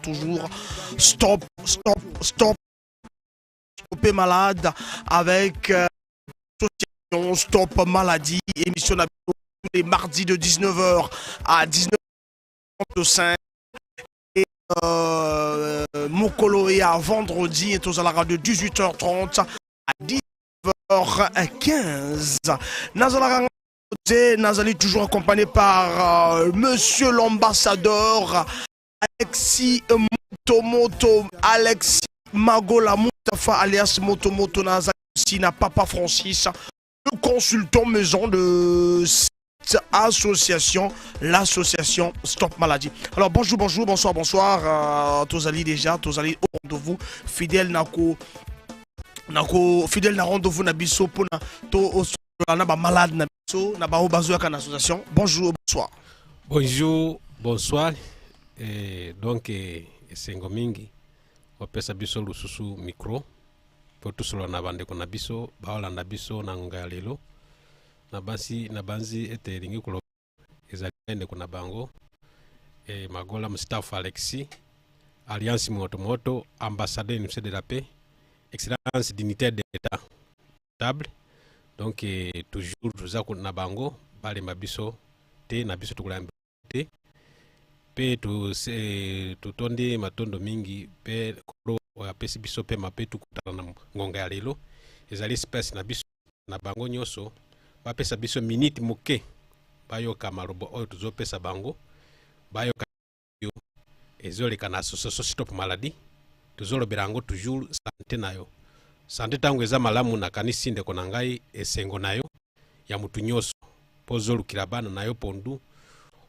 Toujours stop, stop, stop, stopper malade avec association Stop Maladie, émission na biso tous les mardis de 19h à 19h35 et mokolo ya vendredi tozalaka de 18h30 à 19h15. Nazalaka te, nazali toujours accompagné par monsieur l'ambassadeur Alexis Motomoto, Alexis Magola Mustafa alias Motomoto. Nazali aussi na Papa Francis, le consultant maison de cette association, l'association Stop Maladie. Alors bonjour, bonjour, bonsoir, bonsoir, tozali déjà, tozali au rendez-vous, fidèle nako nako fidèle na rendez-vous na biso mpona to na bamalade na biso, na bao bazoyaka na association. Bonjour, bonsoir. Bonjour, bonsoir. Donc esengo mingi opesa biso lususu micro mpo tosolola na bandeko na biso baolanda biso na ngonga ya lelo. Na basi na banzi ete elingi koloba ezali ndeko na bango Magola Mustafa Alexis Alliance Moto Moto, ambassadeur ministère de la paix, excellence dignitaire d'État table. Donc toujours toza na bango, balemba biso te, na biso tokolemba te. Mpe totondi matondo mingi mpe Nkolo oyo apesi biso mpe mape tukutana na ngonga ya lelo. Ezali space na biso na bango nyonso bapesa biso minute moke, bayoka maloba oyo tozopesa bango, bayoka oyo ezoleka na association Stop Maladie. Tozolobela yango toujours santé na yo. Santé ntango eza malamu, nakanisi ndeko na ngai, esengo na yo ya motu nyonso, mpo ozolukila bana na yo pondu,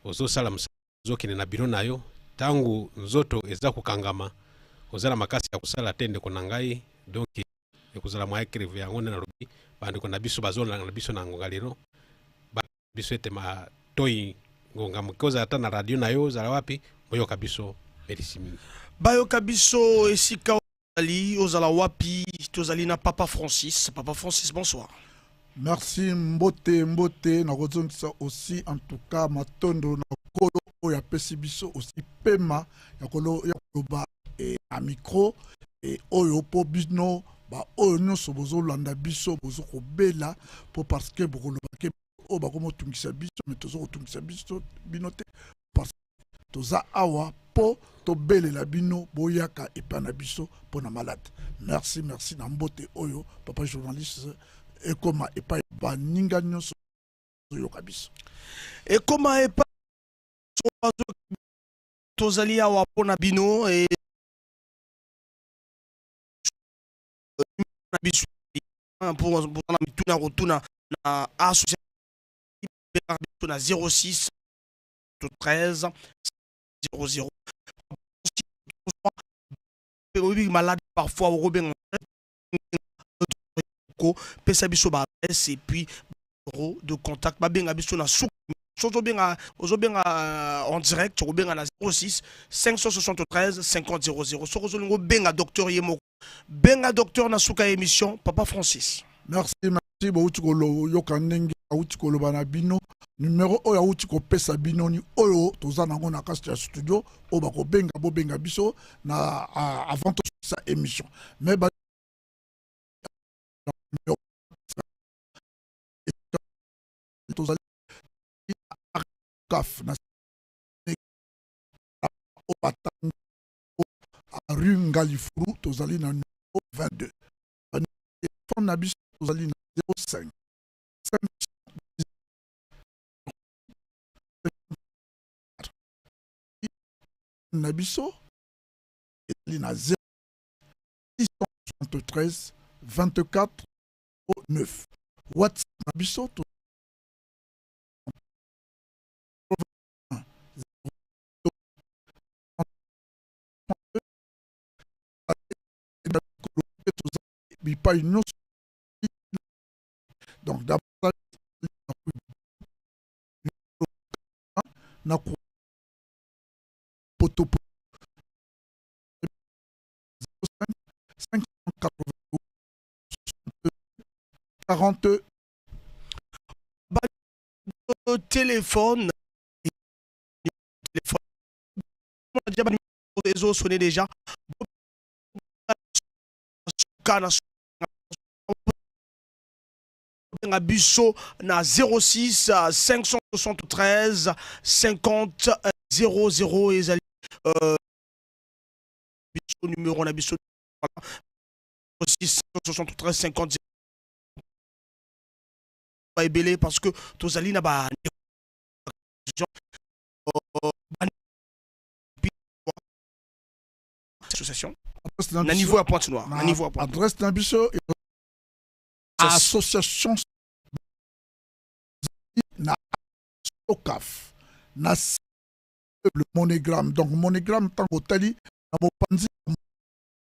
ozosala mosala, ozokende na biro na yo. Ntango nzoto eza kokangama, oza na makasi ya kosala te, ndeko na ngai, donc ekozala mwa crève. Yango nde nalobi bandeko na biso bazolanda na biso na ngonga lelo biso ete matoi ngonga moke, ozala ata na radio na yo, ozala wapi, boyoka biso. Merci mingi. Bayoka biso esika ozali, ozala wapi. Tozali na Papa Francis. Papa Francis, bonsoir. Merci, mbote, mbote. Nakozongisa aussi en tout cas matondo na Nkolo oyo apesi biso aussi pema ya koloba na micro oyo mpo bino baoyo nyonso bozolanda biso, bozokobela mpo parce que bokoloba ke oyo bakomotungisa biso, me tozokotungisa biso bino te, parce que toza awa mpo tobelela bino boyaka epai na biso mpo na malade. Merci, merci na mbote oyo, papa journaliste, ekoma epai baninga nyonso oyoka biso. Ekoma epai. Tozali awa mpona bino na biso mpo na mituna kotuna na association biso na 06 13 00. Oyebi malade, parfois okobenga, kopesa biso baadresse et puis numéro de contact. Babenga biso na suka. Soki ozobenga, ozobenga en direct, okobenga na 06 573 50 00. Soki ozolinga obenga docteur ye moko, benga docteur na suka ya émission. Papa Francis. Merci, merci. Bouti koyoka ndenge auti koloba na bino, numero oyo auti kopesa bino ni oyo toza nango na kati ya studio. Oyo bakobenga, bobenga biso na avant tosisa émission. Mais ba numéro tozali CAF na oyo batangi rue Ngalifuru, tozali na numéro 22. Telefone na biso tozali na 05 5 na biso ezali na 0 673 24 9. WhatsApp na biso to 1 0 bipai nyonso. Donc d'abord na poto 05 580 40. Téléphone, téléphone. ezo sonner déjà. Suka na benga biso na 06 573 50 00, ezali biso numéro na biso, 06 573 50 ebele, parce que tozali na ba association na niveau ya Pointe Noire, na niveau ya Pointe. Adresse na biso, association na Socaf, na le Monogramme. Donc Monogramme, ntango otali na mopanzi,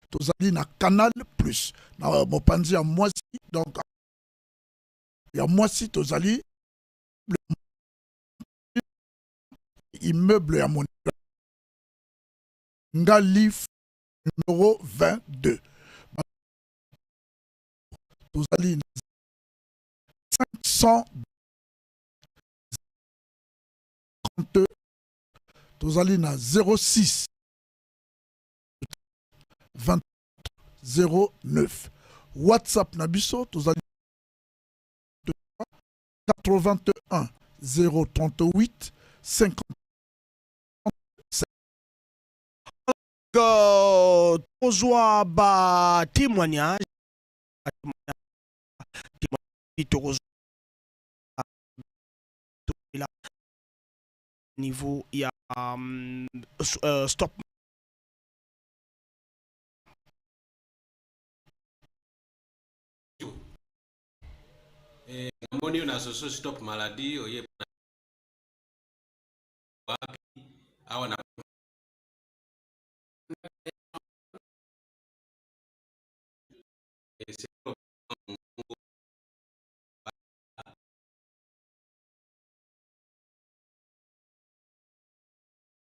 tozali na Canal Plus na mopanzi ya mwasi. Donc ya mwasi, tozali immeuble ya Monogramme, Ngali numéro 22. Tozali na 532, tozali na 06 20 09. WhatsApp na biso, tozali 81 038 50. Tozwa ba témoignage, tokozwa niveau ya stop. Namoni yo na soso Stop Maladie, oye wapi awa na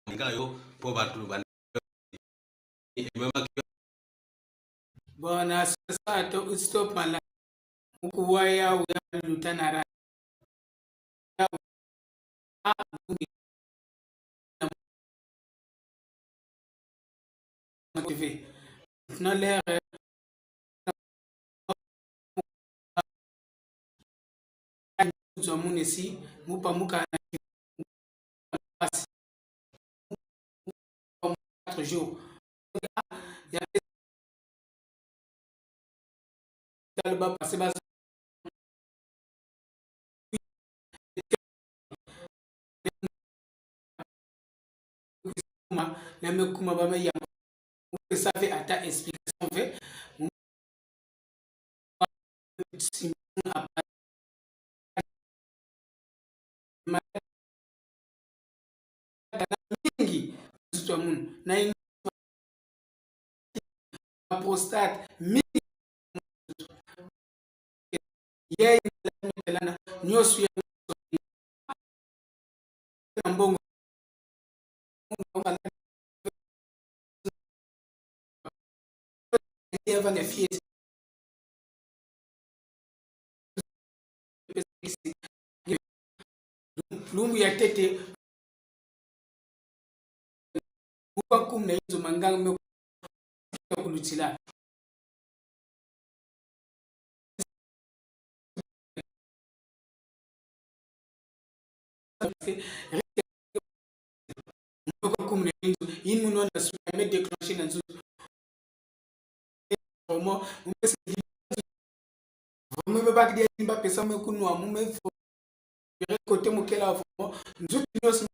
lingala yo mpo bato ememaki? Bon, na association Stop Maladie, mukuwa ya uya lutana ra motivé. Maintenant, l'air munesi mupamuka 4 jours ya ba passer na mekuma bameyamba save ata explication ve mingi nzutu ya munu na prostate mingi ye na nyonso ya mbongo. Avanda fieti lumbu ya tete bakumna inzo manganga me kulutila. Kumna inzo yin muno na me déclencher na nzutu vraiment vraiment me bakidi bapesa me kunwa mume kote mokela vraiment nzutu nyonso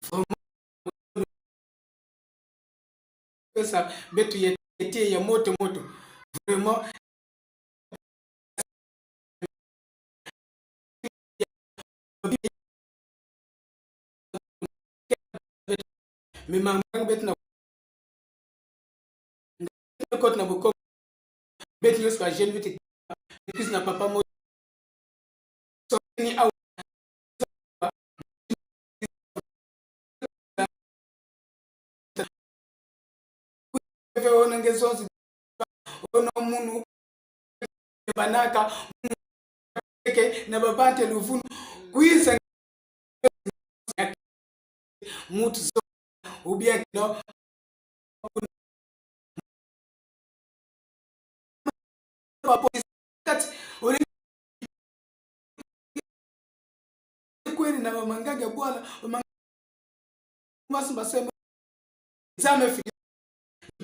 vraiment pesa betu ya te ya moto moto vraiment. Me manganga betu na kote na bokoko betu nyonso ba jeune bete plus na papa mo soni awa ona ngezonzi ono munu banaka ke na babante luvunu kuiza. Mutu zo ou bien no kweni na bamangaga bwala basu basembo nzambe fiki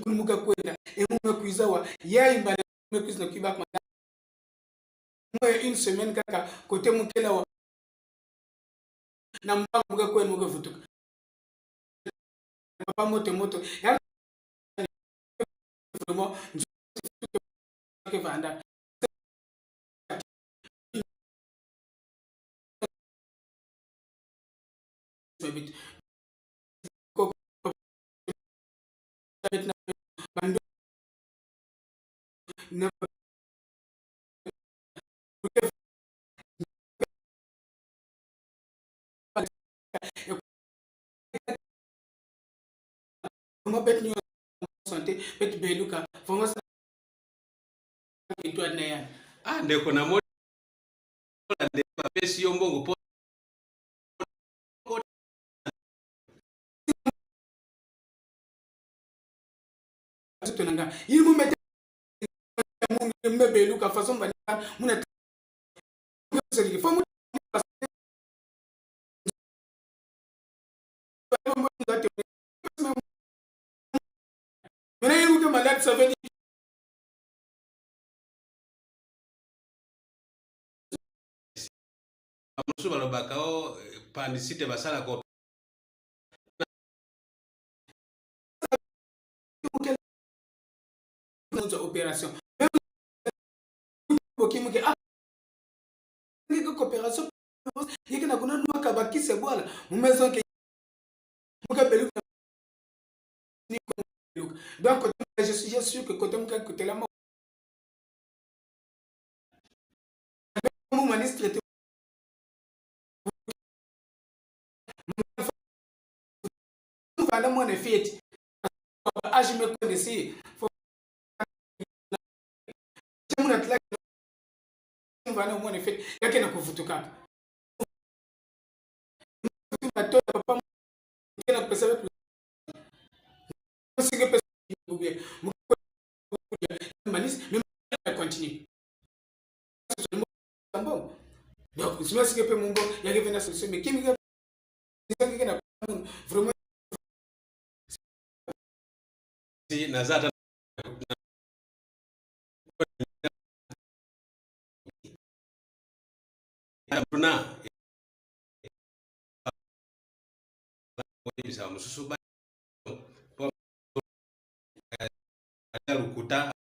kunimuka kwenda emume kuizawa yayi mbala mekuiza na kuiba mwe une semaine kaka kote mukela wa na mbangu muka kwenda muka vutuka papa moto moto ya vraiment ke vanda Ah, ndeko namoni bapesi yo mbongo mpo nzoto na nga il mu mete mbebeluka façon ba muna fo mu Maintenant, il malade, ça veut dire Bamosusu balobaka o pandisite basalaka opération bokimuke ah coopération yeke na kuna nwaka bakisi bwala mumezo ke muka belu donc je suis sûr que côté muka côté la mu ministre te vanda mwana fieti age me kondesi muna tla vanda mwana fieti yake na kuvutukaka na papa na kupesa continue donc sima sike pe mumbo yake vena solution mais kimi na vraiment si naza ata na oyebisa mosusu po lokuta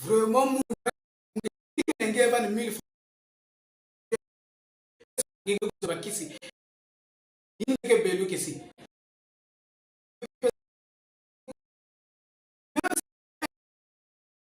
vraiment ngenge vani mille ngenge bakisi ngenge belu kesi.